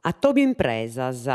Atobiu impresas.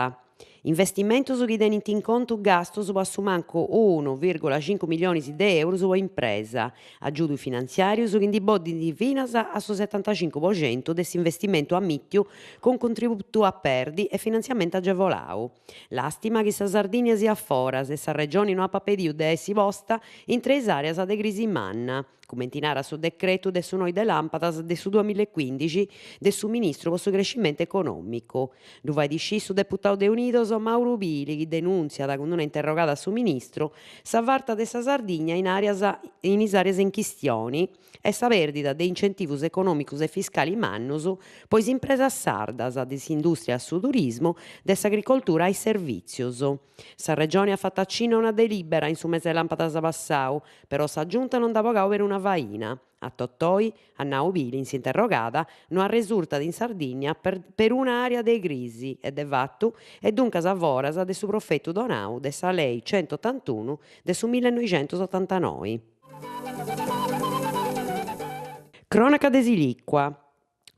Investimentus chi tenint in contu gastus po assumancu unu virgola cincu milionis de eurus po impresa, agiudus finantziàrius chi ndi boddint finas a su setantacincu po centu de s'investimentu amìtiu cun cuntributu a perdi e finantziamentu agevolau. Làstima chi sa Sardigna siat foras e sa Regioni no apat pediu de essi posta intre is àreas de crisi manna, cumenti narat su decretu de su noi de làmpadas de su duamillaecuindixi de su ministru po su crescimentu econòmicu. Ddu fait scì su deputau de Unidos Mauru Pili chi denùntziat cun una interrogada a su ministru sa farta de sa Sardigna in àreas in is àreas in chistioni e sa pèrdida de incentivus econòmicus e fiscali mannus po is impresas sardas, de s'indùstria a su turismu, de s'agricoltura a is servìtzius. Sa Regioni at fatu acinnu a una delìbera in su mese 'e làmpadas passau, però sa Giunta non nd'at bogau peruna faina. A totoi, at nau Pili in s'interrogada, no arresurtat in Sardigna peruna àrea de crisi e de fatu e duncas foras de su profetu donau de sa lei centotantunu de su millenoixentosotantanoi. Crònaca de Silìcua.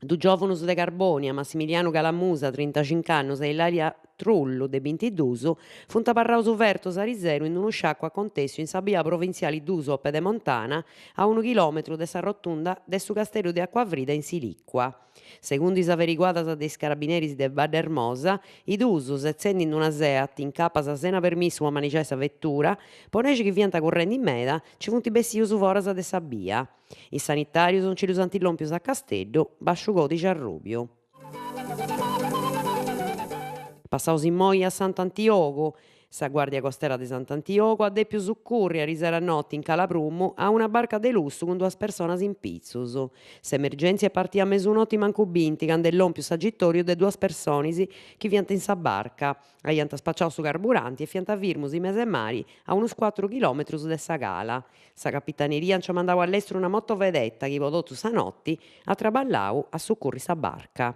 Dus giòvunus de Carbònia, Massimilianu Calamusa, trintacinc'annus, e Ilaria Trullu, de bintidus, funt abarraus fertus ariseru in unu sciacu acontèssiu in sa bia provintziali dus o Pedemontana, a unu chilòmetru de sa rotunda de su Casteddu de Acuafrida in Silìcua. Segundu is averiguadas de is carabineris de Baddermosa, is dus, setzendi in una Seat, incapas sena permissu po manixai sa vetura, po nexi chi fiant currendi meda, nci funt bessius foras de sa bia. Is sanitàrius nci ddus ant lòmpius a Casteddu, bàsciu còdixi arrùbiu. Passaus immoi a Sant'Antiogu. Sa Guàrdia Costera de Sant'Antiogu at dèpiu sucurri arisera noti in Cala Prumu a una barca de lussu cun duas personas in pitzus. S'emergèntzia est partia a mesunoti mancu binti candu est lòmpiu s'agitòriu de duas personis chi fiant in sa barca. Aiant spaciau su carburanti e fiant firmus in mes'e mari a unus cuatru chilòmetrus de sa cala. Sa capitaneria nci at mandau a lestru una motovedetta chi po totu sa noti at traballau a sucurri sa barca.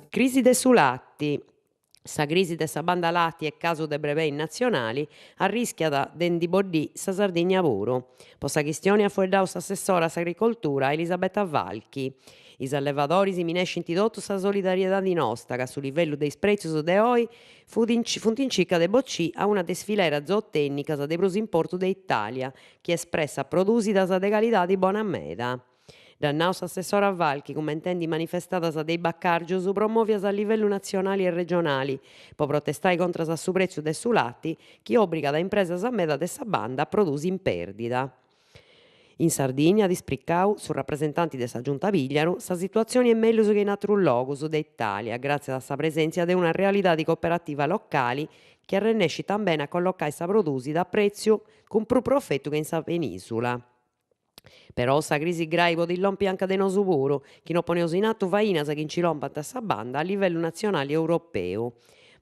Crisi de su lati. Sa crisi de sa banda lati e casu de brebei natzionali arrischiat de ndi boddì sa Sardigna puru. Po sa chistioni at fueddau s'assessora a s'agricoltura Elisabetta Falchi. Is allevadoris minescint totu sa solidariedadi nosta ca su livellu de is prètzius de oi funt in circa de bocì a una de is fileras zootènnicas de prus importu de Itàlia, chi espressat prodùsidas de calidadi bona meda. Dd'at nau s'assessora Falchi cummentendi manifestadas de is bacàrgius promòvias a livellu natzionali e regionali po protestai contras a su prètziu de su lati chi òbrigat a impresas meda de sa banda a produsi in pèrdida. In Sardigna, at ispricau su rapresentanti de sa Giunta Pigliaru, sa situatzioni est mellus che in atrus logus de Itàlia gràtzias a sa presèntzia de una realidadi cooperativa locali chi arrennescit tambeni a collocai sa prodùsida a prètziu cun prus profetu che in sa penìsula. Però sa crisi grai podit lompi anca de nosu puru, chi no poneus in atu fainas chi nci lompant a sa banda a livellu natzionali e europeu.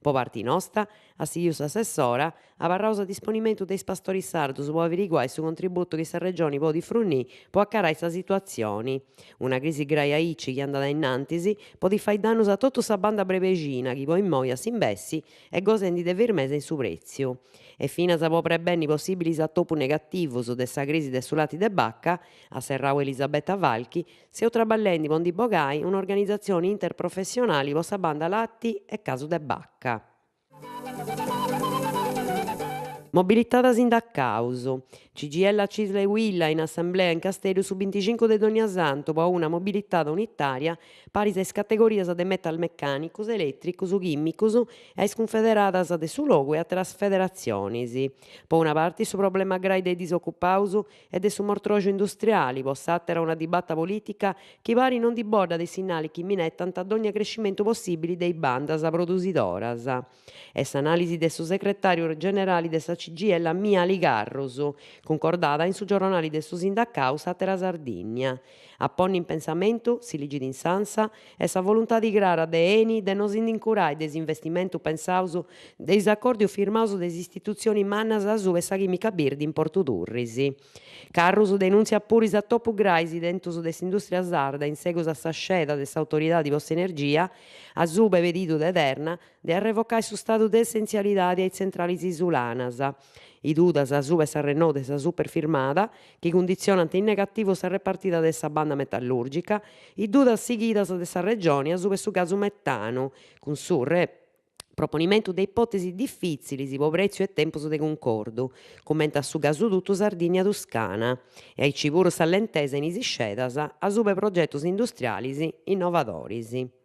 Po parti nosta, at sighiu s'assessora, Abarraus a disponimentu de is pastoris sardus po averiguai su contributu chi sa Regioni podit frunì po acarai sa situatzioni. Una crisi grai aici chi andat a innantis podit fai dannus a totu sa banda brebexina chi po immoi a s'imbessi est gosendi de firmesa in su prètziu. E finas po prebenni possibilis atopus negativus de sa crisi de su lati de baca, at serrau Elisabetta Falchi, seus traballendi po ndi bogai un'organizatzioni interprofessionali po sa banda lati e casu de baca. Mobilitada sindacaus. CGIL Cisl e Uila in assemblea in Casteddu su binticincu de Donniasantu po una mobilitada unitària paris a is categorias de metalmecànicus, elètricus, chìmicus e a is cunfederadas de su logu e àteras federatzionis. Po una parti su problema grai de is disocupaus e de su mortroxu industriali, po s'àtera una dibata polìtica chi parit non ndi boddat is sinnalis chi minetant dònnia crescimentu possìbili de is bandas produsidoras. Est s'anàlisi de su segretàriu generali de sa CGIL Miali Carrus, cuncordada in su giorronali de su sindacau S'Àtera Sardìnnia. A ponni in pensamentu, si ligit in s'ANSA, est sa voluntadi crara de Eni de no si ndi incurai de is investimentus pensaus de is acòrdius firmaus de is istitutzionis mannas asuba 'e sa chìmica birdi in Portu Turris. Carrus denùntziat puru is atopus grais tentus de s'indùstria sarda in segus a sa sceda de s'Autoridadi po s'Energia, asuba 'e pedidu de Terna, de arrevocai su stadu de essentzialidadi a is tzentralis isulanas. Is dudas asuba 'e s'arrennou de sa superfirmada, chi cunditzionant in negativu sa repartida de sa banda metallùrgica, is dudas sighidas de sa Regioni asuba 'e su gasu metanu, cun su proponimentu de ipòtesis difìtzilis po prètziu e tempus de cuncordu, cumenti a su gasudutu Sardigna-Tuscana, e aici puru sa lentesa in is scedas asuba 'e progetus industrialis innovadoris.